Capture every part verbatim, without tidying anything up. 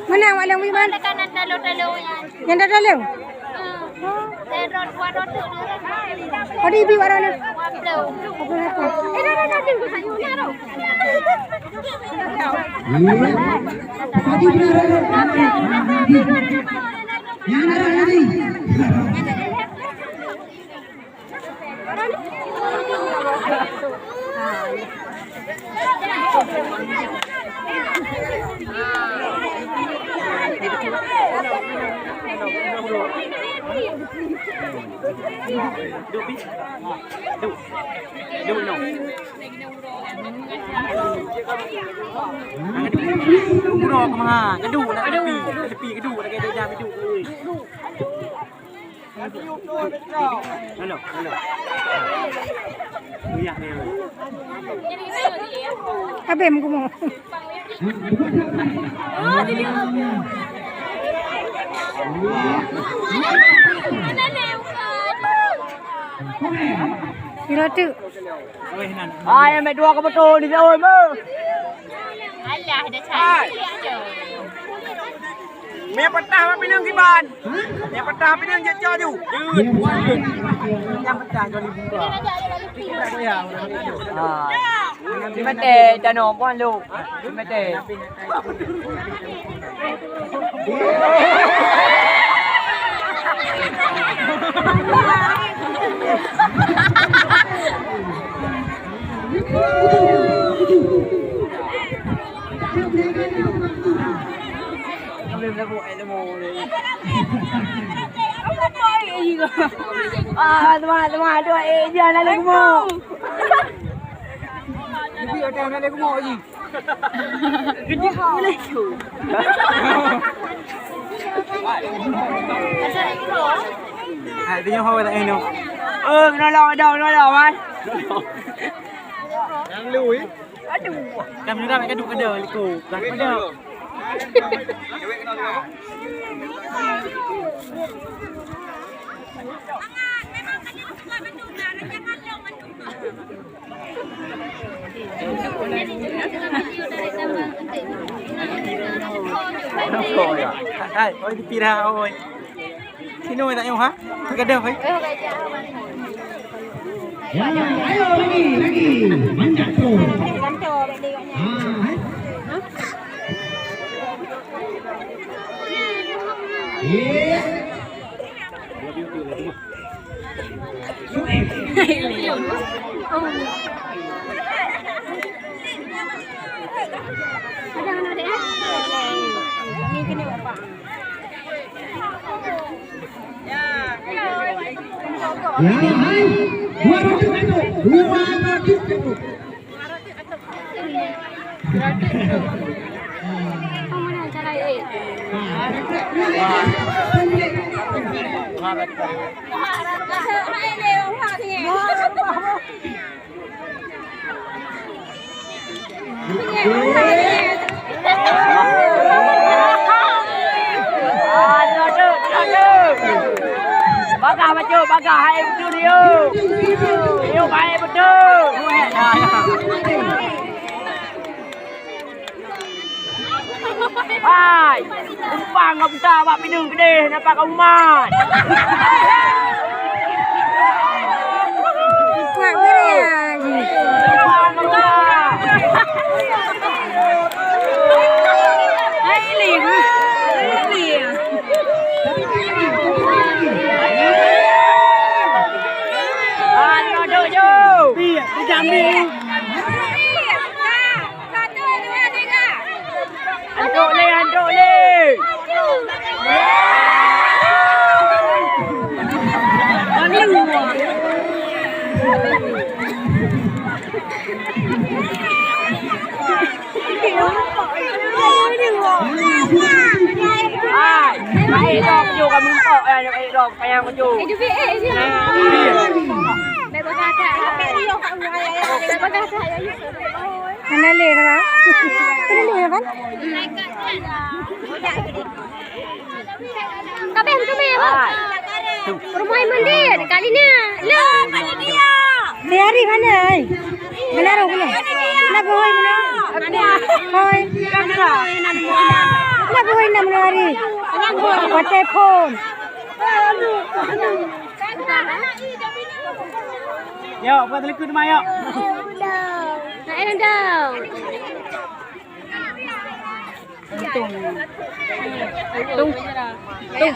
Menang Wak Long Wiman. Nyang dah dalam. Oh, di bi warna. Uroe keumaha, keuduek nak tepi, tepi keuduek lagèe jam hidup. Halo, halo. Buyah ni. Habéh meugumoe. Kira tu. Hai, ambil dua ke betul di jauh, meh. Alah, dah cantik tu. Meh patah bak pineung kiban. Meh patah pineung jeuet cok ju. Jeuet, buat jeuet. Yang pecah kali buka. Ah. Di mata tanoh puan lu. Di mata. Ah, teuma, teuma, dua, eh, dia nak lagu mau. Jadi ada nak lagu mau lagi. Hai, tengok hawa tak minum. Oh, kena lawan dah, kena lawan. Yang lui. Aduh. Dah minum dah, kat duduk ada, liko. Dah ada. Hai, oi, dipira, oi. Sino tak nyoh, ha? Gadoh, oi. Ya, ayo lagi, lagi. Banyak tu. Ah, hai. Iya. Ya, hai. Dua ratus satu. Dua ratus satu. Bagah bacut, bagah hai beutôi dia. Dia baik beutôi. Hai, umpang ngon buta bak pineung keudeh nampak keu umat. Kuat beurang. Umpang ngon buta. Hai, Ling. Hai, Ling. Hai, Ling. Hai, Ling. Antok lé, antok lé. Hai, hai, dok, jom kami empok, eh, hai, dok, payah kujok. Eh, jom, eh, jom. Nah. Baik, baik, baik. Hana lé lah. Hana lé lah kan? Kabeh macam mana, Bang? Rumah Mandir, kali ni. Lo. Di hari mana, ai? Mana roh mana? Kenapa, hoi, mana? Hoi. Kenapa, hoi, enam hari? Pakai phone. Yok, buat telekut mai, yok. Nak rendang. Tung. Tung. Tung.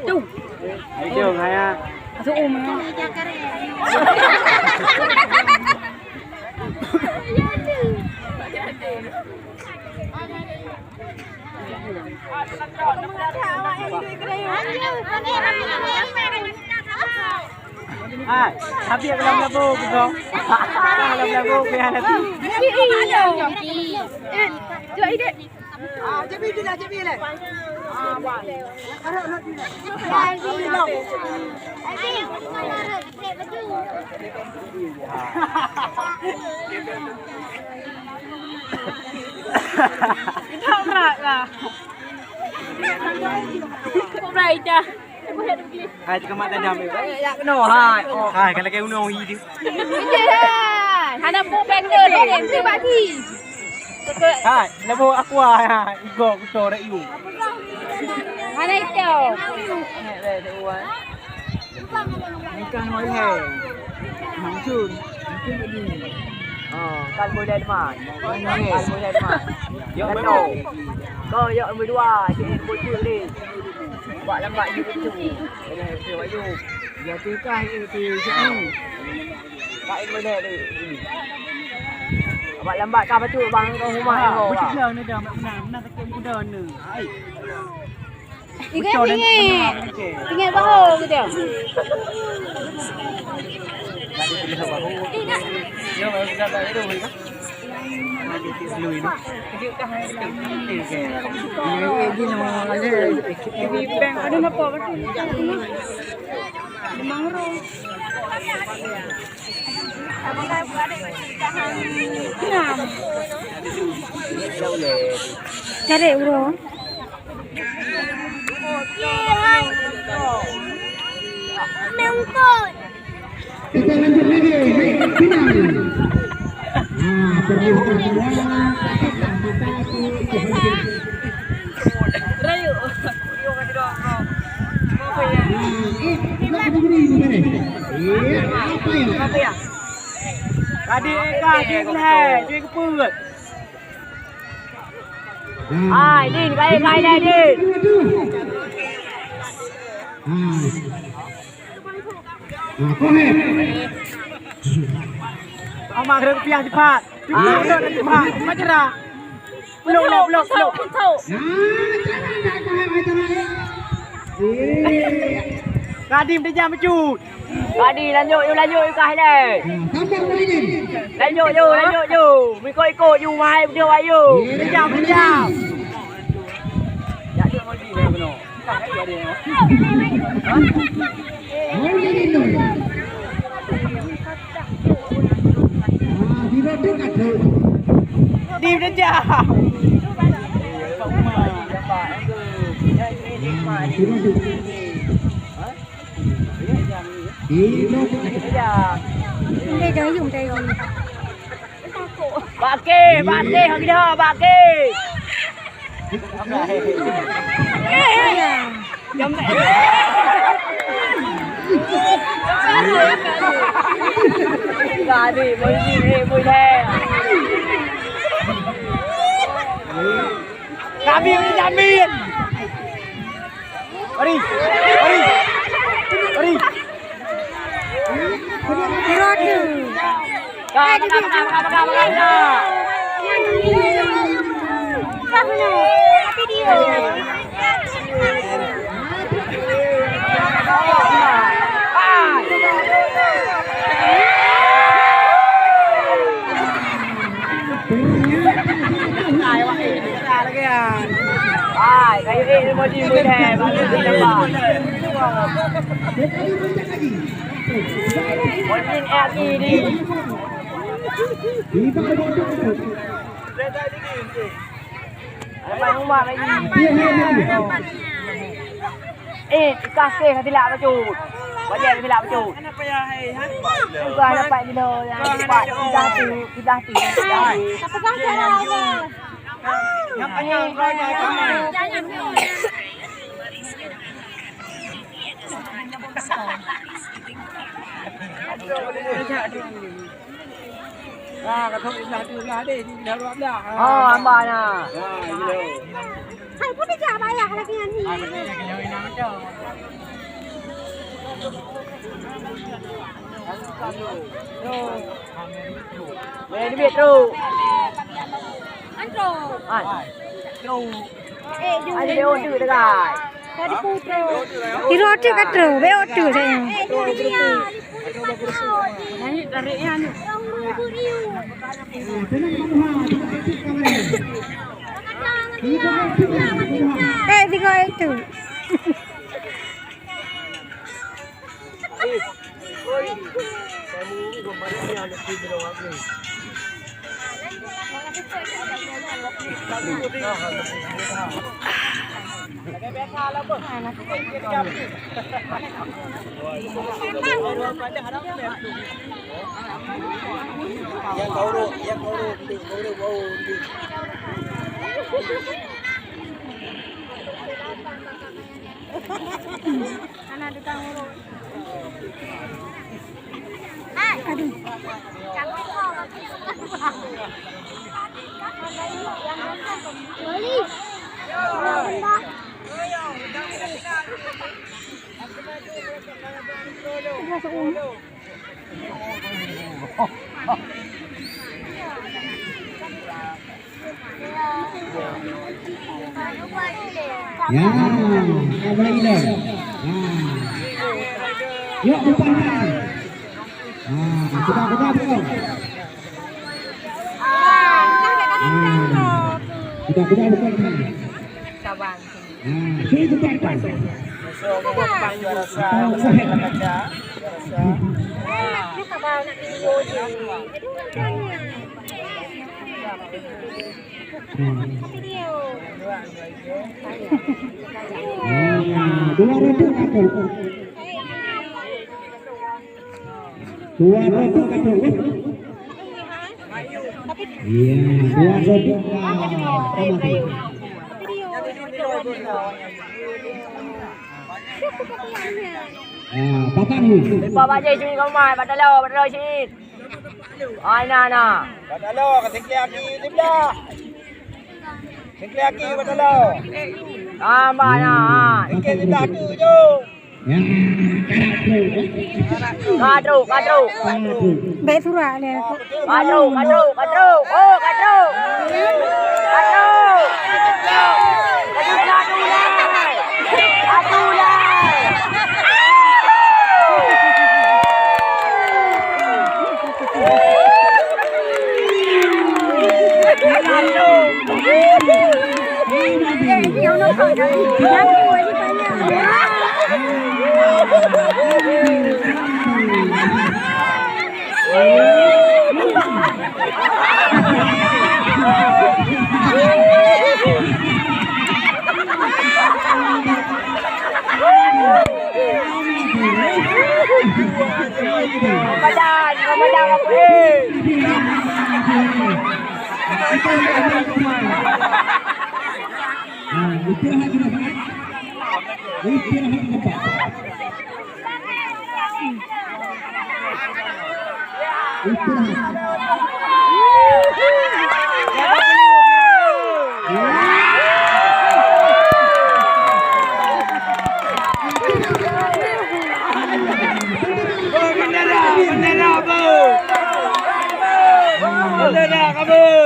Tung. Ayo, hai. Masuk um. Hai, habis dalam labu, buka. Dalam labu, biar nanti. Hai, cakap mak tajam ni. Ya kena, hai. Oh. Hai, kalau kayak gunung hi dia. Hana pu benda dia, dia bagi. Hai, lebu aqua, hai. Igo kuto dak yu. Hana itu. Nikah nama Ilham. Mancun. Mancun tadi. Oh, kan boleh teman. Kan boleh teman. Yo, betul. Kau yo nombor dua, sini bocor ni. Bak lambat you tu. Kena you. Ya tu kah itu tu. Bak boleh tu. Bak lambat kah betul bang kau rumah kau. Betul ni dah, nak menang, menang takut muda ni. Hai. Ingat, ingat. Ingat bahu gitu. Aduh, apa? Memang roh. Cari urung. Kita lanjut lagi, baik, final. Ah, perlu kita semua. Rayu. Ah, eh, nak beri ni mana? Iya, apa ya? Tadi eh, kah, dia boleh, dia keput. Hai, Din, baik, baik, Din, Din. Amak kena rupiah cepat. Cepat, cepat, cepat, cepat, cepat. Peluk, peluk, peluk, peluk. Kadim dia jam pecut. Tadi lanjut, yuk lanjut, yuk kah ilai. Lanjut, yuk, lanjut, yuk. Ikut-ikut, yuk, wahai beudôh, ayo. Pejam, pejam. Di pejam. Mungkin dah yum tadi. Bak keh, bak keh, bak keh, bak keh. Tadi, boleh, boleh. Kami udah jamin. Mari. Mari. Mari. Roda. Ka, ka, ka. Hai, kayu eh, ilmu di, ilmu di, ilmu di. Ilmu di. Abang Umar lagi. Eh, kasih ka silap bacut. Wajib ka silap bacut. Bukan dapat bila yang cepat. Kita tu, kita tu, kita tu. Ah, ka thok blah tu blah deh, di blah dua blah. Oh, hamba na. Ha, iya. Hai pun dia bayar lagi ni. Boleh duit tu. Antro. Hai. Ada B O tu dekat. Tadi putro. Tiro tu ka tu, B O tu saya. Tarik, tarik, tarik, anu. Eh, tiga itu. Yang kau urut, yang kau urut, urut, urut, urut. Hana tukang urut. Aduh. Ya, ka mulai dah. Ha. Yuk, bukan. Ha, sudah, sudah, belum? Ha. Sudah, sudah, bukan. Sabar. Ha, sini bukan. Besok, besok, juara satu. Juara satu. Hmm. Ah, dua redup ka trok. Dua redup ka trok, eh? Ya, dua redup. Ah, sama tu. Ah, patah ni. Lepas bajai sini kau mai, patah lo, patah lo sini. Hai, na, na. Batalo, ka singklik aki siblah. Singklik aki batalo. Ah, mbak, na. Singklik siblah tu, jom. Ya, karak tu. Ka trok, ka trok. Karak tu. Baik surat dia. Ka trok, ka trok, ka trok. Oh, ka trok. Ka trok. Ka trok, ka trok. Ramadan, Ramadan apa, eh? Nah, itu hak kita. Itu hak kita. Bendera, bendera, bro. Bendera, kamu.